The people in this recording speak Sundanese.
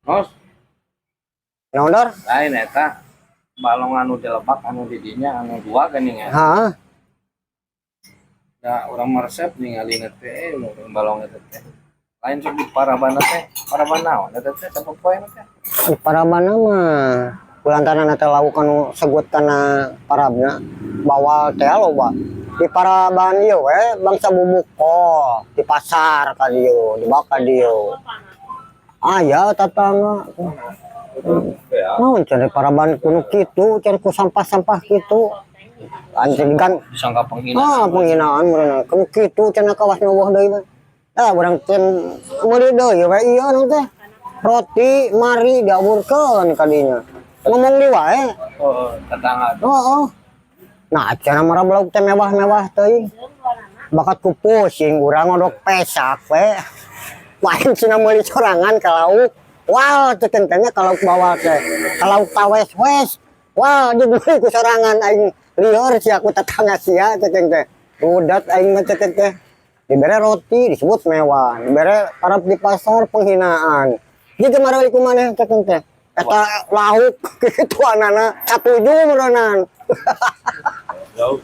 Nos, Naon, Dor? Lain eta balong anu di lebak, anu di dinya anu dua geuning ya. Hah? Da urang mah resep ningali teh balong eta teh. Lain sok di parabana teh, paraban naon eta teh sapopoe teh? Di parabana mah kulantaran eta lauk anu segut kana parabna bawal teh loba. Di paraban ieu we bangsa bubuk kol di pasar ka dieu, dibawa ka dieu. Aya tatangga. Ya. Naon cenah paraban kuno kitu, cenah ku sampah-sampah kitu. Anjing kan. Disangka penghinaan. Ah, penghinaan meureun. Kuno kitu cenah kawas nu euweuh deui mah. Ah, urang can meuli deui we ieu nu teh. Roti mari diaburkeun ka dinya. Ngomong di wae. Oh, tetangga. Oh. Nah, cenah marab lauk teh mewah-mewah teuing. Bakat ku pusing urang ngodok pesak we. Lain cenah meuli sorangan ka lauk. Wah, teh tentenya ka lauk bawal teh. Ka lauk tawes wes. Wah, jeung meuli ku sorangan, aing lieur sia ku tetangga sia teh teh. Rudat aing mah teh teh. Dibere roti disebut mewah, dibere parab di pasar penghinaan. Jadi marah ku maneh teh teh. Eta lauk kituanana satuju meureunan. Jauh.